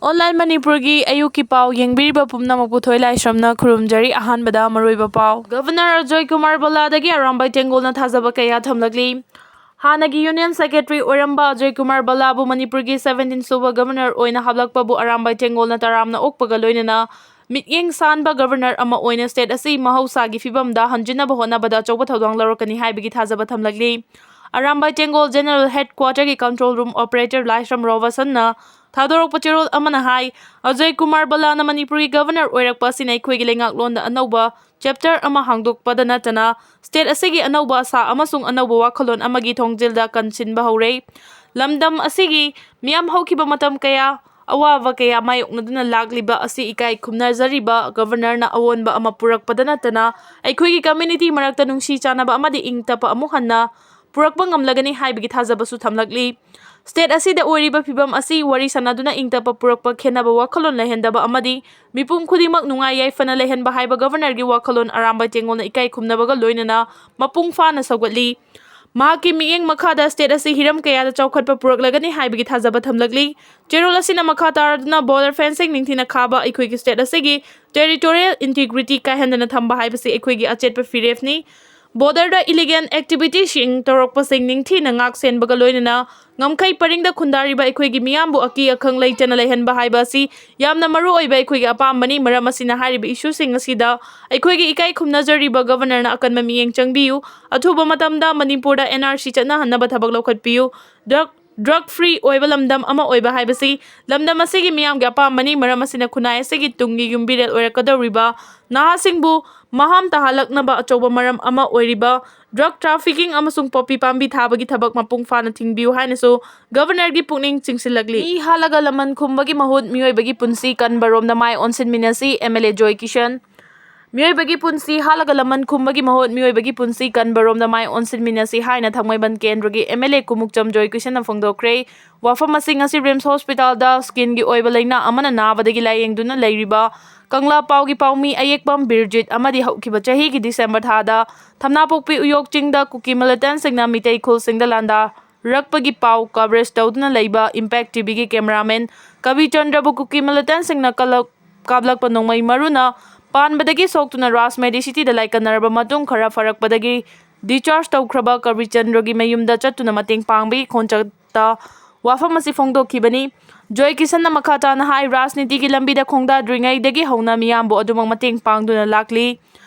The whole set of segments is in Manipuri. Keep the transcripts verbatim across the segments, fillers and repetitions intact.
Online ꯃꯅꯤꯄꯨꯔꯒꯤ ꯑꯌꯨꯛꯀꯤ ꯄꯥꯎ ꯌꯦꯡꯕꯤꯔꯤꯕ ꯄꯨꯝꯅꯃꯛꯄꯨ ꯊꯣꯏ ꯂꯥꯏꯁ꯭ꯔꯝꯅ ꯈꯨꯔꯨꯝꯖꯔꯤ꯫ ꯑꯍꯥꯟꯕꯗ ꯃꯔꯨꯑꯣꯏꯕ ꯄꯥꯎ꯫ ꯒꯕꯔꯅꯔ ꯑꯖꯣꯏ ꯀꯨꯃꯥꯔ ꯕꯂꯥꯗꯒꯤ ꯑꯔꯥꯝꯕꯥꯏ ꯇꯦꯡꯒꯣꯜꯅ ꯊꯥꯖꯕ ꯀꯌꯥ ꯊꯝꯂꯛꯂꯤ꯫ ꯍꯥꯟꯅꯒꯤ ꯌꯨꯅꯤꯌꯟ ꯁꯦꯀ꯭ꯔꯦꯇꯔꯤ ꯑꯣꯏꯔꯝꯕ ꯑꯖꯣꯏ ꯀꯨꯃꯥꯔ ꯕꯂꯥꯕꯨ ꯃꯅꯤꯄꯨꯔꯒꯤ ꯁꯚꯦꯟꯇꯤꯟ ꯁꯨꯕ ꯒꯕꯔꯅꯔ ꯑꯣꯏꯅ ꯍꯥꯞꯂꯛꯄꯕꯨ ꯑꯔꯥꯝꯕꯥꯏ ꯇꯦꯡꯒꯣꯜꯅ ꯇꯔꯥꯝꯅ ꯑꯣꯛꯄꯒ ꯂꯣꯏꯅꯅ ꯃꯤꯠꯌꯦꯡ ꯁꯥꯟꯕ ꯒꯕꯔꯅꯔ ꯑꯃ ꯑꯣꯏꯅ ꯁ꯭ꯇꯦꯠ ꯑꯁꯤ ꯃꯍꯧꯁꯥꯒꯤ ꯐꯤꯕꯝꯗ ꯍꯟꯖꯤꯟꯅꯕ ꯍꯣꯠꯅꯕꯗ ꯑꯆꯧꯕ ꯊꯧꯗꯥꯡ ꯂꯧꯔꯛꯀꯅꯤ ꯍꯥꯏꯕꯒꯤ ꯊꯥꯖꯕ ꯊꯝꯂꯛꯂꯤ꯫ ꯑꯔꯥꯝꯕꯥꯏ ꯇꯦꯡꯒꯣꯜ ꯖꯦꯅꯔꯦꯜ ꯍꯦꯗꯀ꯭ꯋꯥꯇꯔꯒꯤ ꯀꯟꯇ꯭ꯔꯣꯜ ꯔꯨꯝ ꯑꯣꯄꯔꯦꯇꯔ ꯂꯥꯏꯁ꯭ꯔꯝ ꯔꯣꯕꯁꯟꯅ ꯊꯥꯗꯣꯔꯛꯄ ꯆꯦꯔꯣꯜ ꯑꯃꯅ ꯍꯥꯏ, ꯑꯖꯣꯏ ꯀꯨꯃꯥꯔ ꯕꯂꯥꯅ ꯃꯅꯤꯄꯨꯔꯒꯤ ꯒꯕꯔꯅꯔ ꯑꯣꯏꯔꯛꯄ ꯑꯁꯤꯅ ꯑꯩꯈꯣꯏꯒꯤ ꯂꯩꯉꯥꯛꯂꯣꯟꯗ ꯑꯅꯧꯕ ꯆꯦꯞꯇꯔ ꯑꯃ ꯍꯥꯡꯗꯣꯛꯄꯗ ꯅꯠꯇꯅ ꯁ꯭ꯇꯦꯠ ꯑꯁꯤꯒꯤ ꯑꯅꯧꯕ ꯑꯁꯥ ꯑꯃꯁꯨꯡ ꯑꯅꯧꯕ ꯋꯥꯈꯜꯂꯣꯟ ꯑꯃꯒꯤ ꯊꯣꯡꯖꯤꯜꯗ ꯀꯟꯁꯤꯟꯕ ꯍꯧꯔꯦ꯫ ꯂꯝꯗꯝ ꯑꯁꯤꯒꯤ ꯃꯤꯌꯥꯝ ꯍꯧꯈꯤꯕ ꯃꯇꯝ ꯀꯌꯥ ꯑꯋꯥꯕ ꯀꯌꯥ ꯃꯥꯌꯣꯛꯅꯗꯨꯅ ꯂꯥꯛꯂꯤꯕ ꯑꯁꯤ ꯏꯀꯥꯏ ꯈꯨꯝꯅꯖꯔꯤꯕ ꯒꯕꯔꯅꯔꯅ ꯑꯑꯣꯟꯕ ꯑꯃ ꯄꯨꯔꯛꯄꯗ ꯅꯠꯇꯅ ꯑꯩꯈꯣꯏꯒꯤ ꯀꯝꯃ꯭ꯌꯨꯅꯤꯇꯤ ꯃꯔꯛꯇ ꯅꯨꯡꯁꯤ ꯆꯥꯟꯅꯕ ꯑꯃꯗꯤ ꯏꯪ ꯇꯞꯄ ꯑꯃꯨꯛ ꯍꯟꯅ ꯄꯨꯔꯛꯄ ꯉꯝꯂꯒꯅꯤ ꯍꯥꯏꯕꯒꯤ ꯊꯥꯖꯕꯁꯨ ꯊꯝꯂꯛꯂꯤ꯫ ꯁ꯭ꯇꯦꯠ ꯑꯁꯤꯗ ꯑꯣꯏꯔꯤꯕ ꯐꯤꯕꯝ ꯑꯁꯤ ꯋꯥꯔꯤ ꯁꯥꯟꯅꯗꯨꯅ ꯏꯪ ꯇꯞꯄ ꯄꯨꯔꯛꯄ, ꯈꯦꯟꯅꯕ ꯋꯥꯈꯜꯂꯣꯟ ꯂꯩꯍꯟꯗꯕ ꯑꯃꯗꯤ ꯃꯤꯄꯨꯝ ꯈꯨꯗꯤꯡꯃꯛ ꯅꯨꯡꯉꯥꯏ ꯌꯥꯏꯐꯅ ꯂꯩꯍꯟꯕ ꯍꯥꯏꯕ ꯒꯕꯔꯅꯔꯒꯤ ꯋꯥꯈꯜꯂꯣꯟ ꯑꯔꯥꯝꯕꯥꯏ ꯇꯦꯡꯒꯣꯜꯅ ꯏꯀꯥꯏ ꯈꯨꯝꯅꯕꯒ ꯂꯣꯏꯅꯅ ꯃꯄꯨꯡ ꯐꯥꯅ ꯁꯧꯒꯠꯂꯤ꯫ ꯃꯍꯥꯛꯀꯤ ꯃꯤꯠꯌꯦꯡ ꯃꯈꯥꯗ ꯁ꯭ꯇꯦꯠ ꯑꯁꯤ ꯍꯤꯔꯝ ꯀꯌꯥꯗ ꯆꯥꯎꯈꯠꯄ ꯄꯨꯔꯛꯂꯒꯅꯤ ꯍꯥꯏꯕꯒꯤ ꯊꯥꯖꯕ ꯊꯝꯂꯛꯂꯤ꯫ ꯆꯦꯔꯣꯜ ꯑꯁꯤꯅ ꯃꯈꯥ ꯇꯥꯔꯗꯨꯅ ꯕꯣꯔꯗꯔ ꯐꯦꯟꯁꯤꯡ ꯅꯤꯡꯊꯤꯅ ꯈꯥꯕ, ꯑꯩꯈꯣꯏꯒꯤ ꯁ꯭ꯇꯦꯠ ꯑꯁꯤꯒꯤ ꯇꯦꯔꯤꯇꯣꯔꯤꯌꯦꯜ ꯏꯟꯇꯤꯒ꯭ꯔꯤꯇꯤ ꯀꯥꯏꯍꯟꯗꯅ ꯊꯝꯕ ꯍꯥꯏꯕꯁꯤ ꯑꯩꯈꯣꯏꯒꯤ ꯑꯆꯦꯠꯄ ꯐꯤꯔꯦꯞꯅꯤ꯫ ꯕꯣꯔꯗꯔꯗ ꯏꯂꯤꯒꯦꯜ ꯑꯦꯛꯇꯤꯚꯤꯇꯤꯁꯤꯡ ꯇꯧꯔꯛꯄꯁꯤꯡ ꯅꯤꯡꯊꯤꯅ ꯉꯥꯛ ꯁꯦꯟꯕꯒ ꯂꯣꯏꯅꯅ ꯉꯝꯈꯩ ꯄꯔꯤꯡꯗ ꯈꯨꯟꯗꯥꯔꯤꯕ ꯑꯩꯈꯣꯏꯒꯤ ꯃꯤꯌꯥꯝꯕꯨ ꯑꯀꯤ ꯑꯈꯪ ꯂꯩꯇꯅ ꯂꯩꯍꯟꯕ ꯍꯥꯏꯕ ꯑꯁꯤ ꯌꯥꯝꯅ ꯃꯔꯨ ꯑꯣꯏꯕ ꯑꯩꯈꯣꯏꯒꯤ ꯑꯄꯥꯝꯕꯅꯤ꯫ ꯃꯔꯝ ꯑꯁꯤꯅ ꯍꯥꯏꯔꯤꯕ ꯏꯁꯨꯁꯤꯡ ꯑꯁꯤꯗ ꯑꯩꯈꯣꯏꯒꯤ ꯏꯀꯥꯏ ꯈꯨꯝꯅꯖꯔꯤꯕ ꯒꯕꯔꯅꯔꯅ ꯑꯀꯟꯕ ꯃꯤꯠꯌꯦꯡ ꯆꯪꯕꯤꯌꯨ꯫ ꯑꯊꯨꯕ ꯃꯇꯝꯗ ꯃꯅꯤꯄꯨꯔꯗ ꯑꯦꯟ ꯑꯥꯔ ꯁꯤ ꯆꯠꯅꯍꯟꯅꯕ ꯊꯕꯛ ꯂꯧꯈꯠꯄꯤꯌꯨ꯫ ꯗ꯭ꯔꯒ ꯗ꯭ꯔꯒ ꯐ꯭ꯔꯤ ꯑꯣꯏꯕ ꯂꯝꯗꯝ ꯑꯃ ꯑꯣꯏꯕ ꯍꯥꯏꯕꯁꯤ ꯂꯝꯗꯝ ꯑꯁꯤꯒꯤ ꯃꯤꯌꯥꯝꯒꯤ ꯑꯄꯥꯝꯕꯅꯤ꯫ ꯃꯔꯝ ꯑꯁꯤꯅ ꯈꯨꯟꯅꯥꯏ ꯑꯁꯤꯒꯤ ꯇꯨꯡꯒꯤ ꯌꯨꯝꯕꯤꯔꯦꯜ ꯑꯣꯏꯔꯛꯀꯗꯧꯔꯤꯕ ꯅꯍꯥꯁꯤꯡꯕꯨ ꯃꯍꯥꯝ ꯇꯥꯍꯜꯂꯛꯅꯕ ꯑꯆꯧꯕ ꯃꯔꯝ ꯑꯃ ꯑꯣꯏꯔꯤꯕ ꯗ꯭ꯔꯒ ꯇ꯭ꯔꯥꯐꯤꯀꯤꯡ ꯑꯃꯁꯨꯡ ꯄꯣꯄꯤ ꯄꯥꯝꯕꯤ ꯊꯥꯕꯒꯤ ꯊꯕꯛ ꯃꯄꯨꯡ ꯐꯥꯅ ꯊꯤꯡꯕꯤꯌꯨ ꯍꯥꯏꯅꯁꯨ ꯒꯕꯔꯅꯔꯒꯤ ꯄꯨꯛꯅꯤꯡ ꯆꯤꯡꯁꯤꯜꯂꯛꯂꯤ꯫ ꯃꯤ ꯍꯥꯠꯂꯒ ꯂꯃꯟ ꯈꯨꯝꯕꯒꯤ ꯃꯍꯨꯠ ꯃꯤꯑꯣꯏꯕꯒꯤ ꯄꯨꯟꯁꯤ ꯀꯟꯕꯔꯣꯝꯗ ꯃꯥꯏ ꯑꯣꯟꯁꯤꯟꯃꯤꯟꯅꯁꯤ, ꯑꯦꯝ ꯑꯦꯜ ꯑꯦ ꯖꯣꯏ ꯀꯤꯁꯟ꯫ ꯃꯤꯑꯣꯏꯕꯒꯤ ꯄꯨꯟꯁꯤ ꯍꯥꯠꯂꯒ ꯂꯃꯟ ꯈꯨꯝꯕꯒꯤ ꯃꯍꯨꯠ ꯃꯤꯑꯣꯏꯕꯒꯤ ꯄꯨꯟꯁꯤ ꯀꯟꯕꯔꯣꯝꯗ ꯃꯥꯏ ꯑꯣꯟꯁꯤꯟꯃꯤꯟꯅꯁꯤ ꯍꯥꯏꯅ ꯊꯥꯡꯃꯩꯕꯟ ꯀꯦꯟꯗ꯭ꯔꯒꯤ ꯑꯦꯝ ꯑꯦꯜ ꯑꯦ ꯀꯨꯃꯨꯛꯆꯝ ꯖꯣꯏ ꯀꯤꯁꯟꯅ ꯐꯣꯡꯗꯣꯛꯈ꯭ꯔꯦ꯫ ꯋꯥꯐꯝ ꯑꯁꯤꯡ ꯑꯁꯤ ꯔꯤꯝꯁ ꯍꯣꯁꯄꯤꯇꯥꯜꯗ ꯁ꯭ꯀꯤꯟꯒꯤ ꯑꯣꯏꯕ ꯂꯥꯏꯅꯥ ꯑꯃꯅ ꯅꯥꯕꯗꯒꯤ ꯂꯥꯏꯌꯦꯡꯗꯨꯅ ꯂꯩꯔꯤꯕ ꯀꯪꯂꯥ ꯄꯥꯎꯒꯤ ꯄꯥꯎꯃꯤ ꯑꯌꯦꯛꯄꯝ ꯕꯤꯔꯖꯤꯠ ꯑꯃꯗꯤ ꯍꯧꯈꯤꯕ ꯆꯍꯤꯒꯤ ꯗꯤꯁꯦꯝꯕꯔ ꯊꯥꯗ ꯊꯝꯅꯥꯄꯣꯛꯄꯤ ꯎꯌꯣꯛ ꯆꯤꯡꯗ ꯀꯨꯀꯤ ꯃꯤꯂꯤꯇꯦꯟꯠꯁꯤꯡꯅ ꯃꯤꯇꯩ ꯈꯨꯜꯁꯤꯡꯗ ꯂꯥꯟꯗꯥ ꯔꯛꯄꯒꯤ ꯄꯥꯎ ꯀꯚꯔꯦꯖ ꯇꯧꯗꯨꯅ ꯂꯩꯕ ꯏꯝꯄꯦꯛ ꯇꯤꯚꯤꯒꯤ ꯀꯦꯃꯦꯔꯥꯃꯦꯟ ꯀꯕꯤꯆꯟꯗ꯭ꯔꯕꯨ ꯀꯨꯀꯤ ꯃꯤꯂꯤꯇꯦꯟꯁꯤꯡꯅ ꯀꯜꯂꯛ-, ꯀꯥꯞꯂꯛꯄ ꯅꯣꯡꯃꯩ ꯃꯔꯨꯅ ꯄꯥꯟꯕꯗꯒꯤ ꯁꯣꯛꯇꯨꯅ ꯔꯥꯖ ꯃꯦꯗꯤꯁꯤꯇꯤꯗ ꯂꯥꯏꯀꯠꯅꯔꯕ ꯃꯇꯨꯡ ꯈꯔ ꯐꯔꯛꯄꯗꯒꯤ ꯗꯤꯆꯥꯔꯖ ꯇꯧꯈ꯭ꯔꯕ ꯀꯕꯤꯆꯟꯗ꯭ꯔꯒꯤ ꯃꯌꯨꯝꯗ ꯆꯠꯇꯨꯅ ꯃꯇꯦꯡ ꯄꯥꯡꯕꯒꯤ ꯈꯣꯡꯆꯠꯇ ꯋꯥꯐꯝ ꯑꯁꯤ ꯐꯣꯡꯗꯣꯛꯈꯤꯕꯅꯤ꯫ ꯖꯣꯏ ꯀꯤꯁꯟꯅ ꯃꯈꯥ ꯇꯥꯅ ꯍꯥꯏ, ꯔꯥꯖꯅꯤꯇꯤꯒꯤ ꯂꯝꯕꯤꯗ ꯈꯣꯡꯗꯥꯗ꯭ꯔꯤꯉꯩꯗꯒꯤ ꯍꯧꯅ ꯃꯤꯌꯥꯝꯕꯨ ꯑꯗꯨꯃꯛ ꯃꯇꯦꯡ ꯄꯥꯡꯗꯨꯅ ꯂꯥꯛꯂꯤ꯫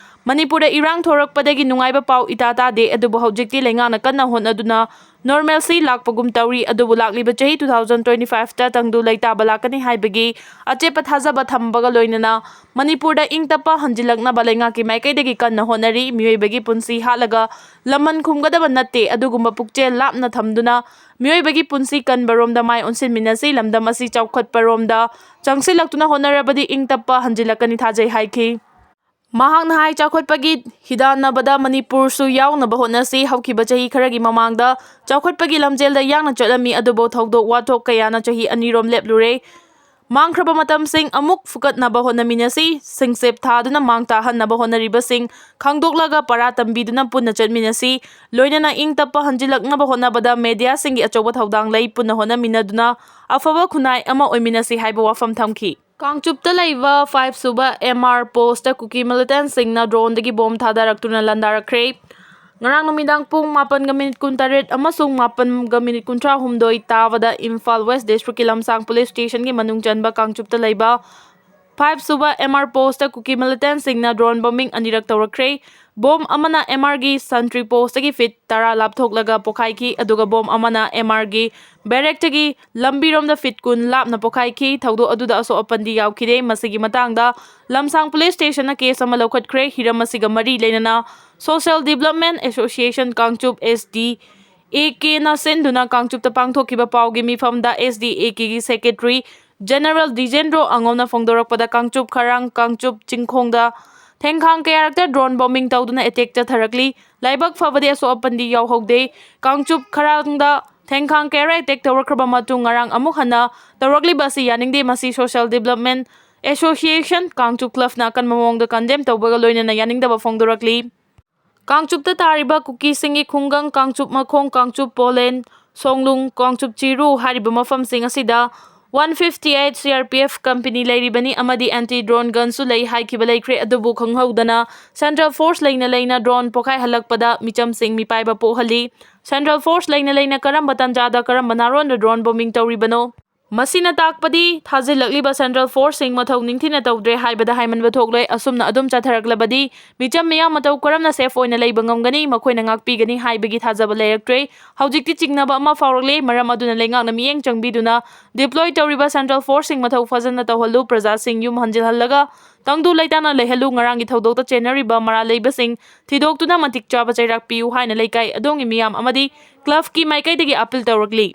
ꯃꯅꯤꯄꯨꯔꯗ ꯏꯔꯥꯡ ꯊꯣꯔꯛꯄꯗꯒꯤ ꯅꯨꯡꯉꯥꯏꯕ ꯄꯥꯎ ꯏꯇꯥ ꯇꯥꯗꯦ, ꯑꯗꯨꯕꯨ ꯍꯧꯖꯤꯛꯇꯤ ꯂꯩꯉꯥꯛꯅ ꯀꯟꯅ ꯍꯣꯠꯅꯗꯨꯅ normalcy ꯂꯥꯛꯄꯒꯨꯝ ꯇꯧꯔꯤ꯫ ꯑꯗꯨꯕꯨ ꯂꯥꯛꯂꯤꯕ ꯆꯍꯤ two thousand twenty five ꯇ ꯇꯪꯗꯨ ꯂꯩꯇꯥꯕ ꯂꯥꯛꯀꯅꯤ ꯍꯥꯏꯕꯒꯤ ꯑꯆꯦꯠꯄ ꯊꯥꯖꯕ ꯊꯝꯕꯒ ꯂꯣꯏꯅꯅ ꯃꯅꯤꯄꯨꯔꯗ ꯏꯪ ꯇꯞꯄ ꯍꯟꯖꯤꯜꯂꯛꯅꯕ ꯂꯩꯉꯥꯛꯀꯤ ꯃꯥꯏꯀꯩꯗꯒꯤ ꯀꯟꯅ ꯍꯣꯠꯅꯔꯤ꯫ ꯃꯤꯑꯣꯏꯕꯒꯤ ꯄꯨꯟꯁꯤ ꯍꯥꯠꯂꯒ ꯂꯃꯟ ꯈꯨꯝꯒꯗꯕ ꯅꯠꯇꯦ, ꯑꯗꯨꯒꯨꯝꯕ ꯄꯨꯛꯆꯦꯜ ꯂꯥꯞꯅ ꯊꯝꯗꯨꯅ ꯃꯤꯑꯣꯏꯕꯒꯤ ꯄꯨꯟꯁꯤ ꯀꯟꯕꯔꯣꯝꯗ ꯃꯥꯏ ꯑꯣꯟꯁꯤꯟꯃꯤꯟꯅꯁꯤ꯫ ꯂꯝꯗꯝ ꯑꯁꯤ ꯆꯥꯎꯈꯠꯄꯔꯣꯝꯗ ꯆꯪꯁꯤꯜꯂꯛꯇꯨꯅ ꯍꯣꯠꯅꯔꯕꯗꯤ ꯏꯪ ꯇꯞꯄ ꯍꯟꯖꯤꯜꯂꯛꯀꯅꯤ ꯊꯥꯖꯩ ꯍꯥꯏꯈꯤ꯫ ꯃꯍꯥꯛꯅ ꯍꯥꯏ, ꯆꯥꯎꯈꯠꯄꯒꯤ ꯍꯤꯗꯥꯟꯅꯕꯗ ꯃꯅꯤꯄꯨꯔꯁꯨ ꯌꯥꯎꯅꯕ ꯍꯣꯠꯅꯁꯤ꯫ ꯍꯧꯈꯤꯕ ꯆꯍꯤ ꯈꯔꯒꯤ ꯃꯃꯥꯡꯗ ꯆꯥꯎꯈꯠꯄꯒꯤ ꯂꯝꯖꯦꯜꯗ ꯌꯥꯡꯅ ꯆꯠꯂꯝꯃꯤ, ꯑꯗꯨꯕꯨ ꯊꯧꯗꯣꯛ ꯋꯥꯊꯣꯛ ꯀꯌꯥꯅ ꯆꯍꯤ ꯑꯅꯤꯔꯣꯝ ꯂꯦꯞꯂꯨꯔꯦ꯫ ꯃꯥꯡꯈ꯭ꯔꯕ ꯃꯇꯝꯁꯤꯡ ꯑꯃꯨꯛ ꯐꯨꯀꯠꯅꯕ ꯍꯣꯠꯅꯃꯤꯟꯅꯁꯤ꯫ ꯁꯤꯡꯆꯦꯞ ꯊꯥꯗꯨꯅ ꯃꯥꯡ ꯇꯥꯍꯟꯅꯕ ꯍꯣꯠꯅꯔꯤꯕꯁꯤꯡ ꯈꯪꯗꯣꯛꯂꯒ ꯄꯔꯥ ꯇꯝꯕꯤꯗꯨꯅ ꯄꯨꯟꯅ ꯆꯠꯃꯤꯟꯅꯁꯤ꯫ ꯂꯣꯏꯅꯅ ꯏꯪ ꯇꯞꯄ ꯍꯟꯖꯤꯜꯂꯛꯅꯕ ꯍꯣꯠꯅꯕꯗ ꯃꯦꯗꯤꯌꯥꯁꯤꯡꯒꯤ ꯑꯆꯧꯕ ꯊꯧꯗꯥꯡ ꯂꯩ꯫ ꯄꯨꯟꯅ ꯍꯣꯠꯅꯃꯤꯟꯅꯗꯨꯅ ꯑꯐꯕ ꯈꯨꯟꯅꯥꯏ ꯑꯃ ꯑꯣꯏꯃꯤꯟꯅꯁꯤ ꯍꯥꯏꯕ ꯋꯥꯐꯝ ꯊꯝꯈꯤ꯫ ꯀꯥꯡꯆꯨꯞꯇ ꯂꯩꯕ five ꯁꯨꯕ M R postꯇ ꯀꯨꯀꯤ ꯃꯤꯂꯤꯇꯦꯟꯁꯤꯡꯅ ꯗ꯭ꯔꯣꯟꯗꯒꯤ ꯕꯣꯝ ꯊꯥꯗꯔꯛꯇꯨꯅ ꯂꯥꯟꯗꯥꯔꯛꯈ꯭ꯔꯦ꯫ ꯉꯔꯥꯡ ꯅꯨꯃꯤꯗꯥꯡ ꯄꯨꯡ ꯃꯥꯄꯟꯒ ꯃꯤꯅꯤꯠ ꯀꯨꯟꯇꯔꯦꯠ ꯑꯃꯁꯨꯡ ꯃꯥꯄꯟꯒ ꯃꯤꯅꯤꯠ ꯀꯨꯟꯊ꯭ꯔꯥ ꯍꯨꯝꯗꯣꯏ ꯇꯥꯕꯗ ꯏꯝꯐꯥꯜ ꯋꯦꯁ ꯗꯤꯁꯇ꯭ꯔꯤꯛꯀꯤ ꯂꯝꯁꯥꯡ ꯄꯨꯂꯤꯁ ꯁ꯭ꯇꯦꯁꯟꯒꯤ ꯃꯅꯨꯡ ꯆꯟꯕ ꯀꯥꯡꯆꯨꯞꯇ ꯂꯩꯕ five ꯁꯨꯕ M R postꯇ ꯀꯨꯀꯤ ꯃꯤꯂꯤꯇꯦꯟꯁꯤꯡꯅ ꯗ꯭ꯔꯣꯟ ꯕꯣꯝꯕꯤꯡ ꯑꯅꯤꯔꯛ ꯇꯧꯔꯛꯈ꯭ꯔꯦ꯫ ꯕꯣꯝ ꯑꯃꯅ M R ꯒꯤ sentry postꯇꯒꯤ ꯐꯤꯠ ꯇꯔꯥ ꯂꯥꯞꯊꯣꯛꯂꯒ ꯄꯣꯈꯥꯏꯈꯤ, ꯑꯗꯨꯒ ꯕꯣꯝ ꯑꯃꯅ M R ꯒꯤ ꯕꯦꯔꯦꯛꯇꯒꯤ ꯂꯝꯕꯤꯔꯣꯝꯗ ꯐꯤꯠ ꯀꯨꯟ ꯂꯥꯞꯅ ꯄꯣꯈꯥꯏꯈꯤ꯫ ꯊꯧꯗꯣꯛ ꯑꯗꯨꯗ ꯑꯁꯣꯛ ꯑꯄꯟꯗꯤ ꯌꯥꯎꯈꯤꯗꯦ꯫ ꯃꯁꯤꯒꯤ ꯃꯇꯥꯡꯗ ꯂꯝꯁꯥꯡ ꯄꯨꯂꯤꯁ ꯁ꯭ꯇꯦꯁꯟꯅ ꯀꯦꯁ ꯑꯃ ꯂꯧꯈꯠꯈ꯭ꯔꯦ꯫ ꯍꯤꯔꯝ ꯑꯁꯤꯒ ꯃꯔꯤ ꯂꯩꯅꯅ Social Development Association Kangchup, S D A K ꯅ ꯁꯤꯟꯗꯨꯅ ꯀꯥꯡꯆꯨꯞꯇ ꯄꯥꯡꯊꯣꯛꯈꯤꯕ ꯄꯥꯎꯒꯤ ꯃꯤꯐꯝꯗ S D A K ꯒꯤ secretary general ꯗꯤꯖꯦꯟꯗ꯭ꯔꯣ ꯑꯉꯣꯝꯅ ꯐꯣꯡꯗꯣꯔꯛꯄꯗ, Kangchup, ꯈꯔꯥꯡ, Kangchup, ꯆꯤꯡꯈꯣꯡꯗ ꯊꯦꯡꯈꯥꯡ ꯀꯌꯥꯔꯛꯇ drone bombing ꯇꯧꯗꯨꯅ ꯑꯦꯇꯦꯛ ꯆꯠꯊꯔꯛꯂꯤ꯫ ꯂꯥꯏꯕꯛ ꯐꯕꯗꯤ ꯑꯁꯣꯛ ꯑꯄꯟꯗꯤ ꯌꯥꯎꯍꯧꯗꯦ꯫ ꯀꯥꯡꯆꯨꯞ, ꯈꯔꯥꯡꯗ ꯊꯦꯡꯈꯥꯡ ꯀꯌꯥꯔꯛ ꯑꯦꯇꯦꯛ ꯇꯧꯔꯛꯈ꯭ꯔꯕ ꯃꯇꯨꯡ ꯉꯔꯥꯡ ꯑꯃꯨꯛ ꯍꯟꯅ ꯇꯧꯔꯛꯂꯤꯕ ꯑꯁꯤ ꯌꯥꯅꯤꯡꯗꯦ꯫ ꯃꯁꯤ Social Development Association ꯀꯥꯡꯆꯨꯞ clubꯅ ꯑꯀꯟꯕ ꯃꯑꯣꯡꯗ condemn ꯇꯧꯕꯒ ꯂꯣꯏꯅꯅ ꯌꯥꯅꯤꯡꯗꯕ ꯐꯣꯡꯗꯣꯔꯛꯂꯤ꯫ ꯀꯥꯡꯆꯨꯞꯇ ꯇꯥꯔꯤꯕ ꯀꯨꯀꯤꯁꯤꯡꯒꯤ ꯈꯨꯡꯒꯪ ꯀꯥꯡꯆꯨꯞ ꯃꯈꯣꯡ, ꯀꯥꯡꯆꯨꯞ ꯄꯣꯂꯦꯟ, ꯁꯣꯡꯂꯨꯡ, ꯀꯣꯡꯆꯨꯞ ꯆꯤꯔꯨ ꯍꯥꯏꯔꯤꯕ ꯃꯐꯝꯁꯤꯡ ꯑꯁꯤꯗ one fifty eight C R P F company ꯂꯩꯔꯤꯕꯅꯤ ꯑꯃꯗꯤ anti drone gunꯁꯨ ꯂꯩ ꯍꯥꯏꯈꯤꯕ ꯂꯩꯈ꯭ꯔꯦ꯫ ꯑꯗꯨꯕꯨ ꯈꯪꯍꯧꯗꯅ central force ꯂꯩꯅ ꯂꯩꯅ drone ꯄꯣꯈꯥꯏꯍꯜꯂꯛꯄꯗ ꯃꯤꯆꯝꯁꯤꯡ ꯃꯤꯄꯥꯏꯕ ꯄꯣꯛꯍꯜꯂꯤ꯫ Central force ꯂꯩꯅ ꯂꯩꯅ ꯀꯔꯝꯕ ꯇꯥꯟꯖꯥꯗ ꯀꯔꯝꯕ ꯅꯥꯔꯣꯟꯗ drone bombing ꯇꯧꯔꯤꯕꯅꯣ? ꯃꯁꯤꯅ ꯇꯥꯛꯄꯗꯤ ꯊꯥꯖꯤꯜꯂꯛꯂꯤꯕ central forceꯁꯤꯡ ꯃꯊꯧ ꯅꯤꯡꯊꯤꯅ ꯇꯧꯗ꯭ꯔꯦ ꯍꯥꯏꯕꯗ ꯍꯥꯏꯃꯟꯕ ꯊꯣꯛꯂꯣꯏ꯫ ꯑꯁꯨꯝꯅ ꯑꯗꯨꯝ ꯆꯠꯊꯔꯛꯂꯕꯗꯤ ꯃꯤꯆꯝ ꯃꯤꯌꯥꯝ ꯃꯇꯧ ꯀꯔꯝꯅ safe ꯑꯣꯏꯅ ꯂꯩꯕ ꯉꯝꯒꯅꯤ? ꯃꯈꯣꯏꯅ ꯉꯥꯛꯄꯤꯒꯅꯤ ꯍꯥꯏꯕꯒꯤ ꯊꯥꯖꯕ ꯂꯩꯔꯛꯇ꯭ꯔꯦ꯫ ꯍꯧꯖꯤꯛꯇꯤ ꯆꯤꯡꯅꯕ ꯑꯃ ꯐꯥꯎꯔꯛꯂꯦ꯫ ꯃꯔꯝ ꯑꯗꯨꯅ ꯂꯩꯉꯥꯛꯅ ꯃꯤꯠꯌꯦꯡ ꯆꯪꯕꯤꯗꯨꯅ deploy ꯇꯧꯔꯤꯕ central forceꯁꯤꯡ ꯃꯊꯧ ꯐꯖꯅ ꯇꯧꯍꯜꯂꯨ꯫ ꯄ꯭ꯔꯖꯥꯁꯤꯡ ꯌꯨꯝ ꯍꯟꯖꯤꯜꯍꯜꯂꯒ ꯇꯪꯗꯨ ꯂꯩꯇꯥꯅ ꯂꯩꯍꯜꯂꯨ꯫ ꯉꯔꯥꯡꯒꯤ ꯊꯧꯗꯣꯛꯇ ꯆꯦꯟꯅꯔꯤꯕ ꯃꯔꯥꯜ ꯂꯩꯕꯁꯤꯡ ꯊꯤꯗꯣꯛꯇꯨꯅ ꯃꯇꯤꯛ ꯆꯥꯕ ꯆꯩꯔꯥꯛ ꯄꯤꯌꯨ ꯍꯥꯏꯅ ꯂꯩꯀꯥꯏ ꯑꯗꯣꯝꯒꯤ ꯃꯤꯌꯥꯝ ꯑꯃꯗꯤ clubꯀꯤ ꯃꯥꯏꯀꯩꯗꯒꯤ appeal ꯇꯧꯔꯛꯂꯤ꯫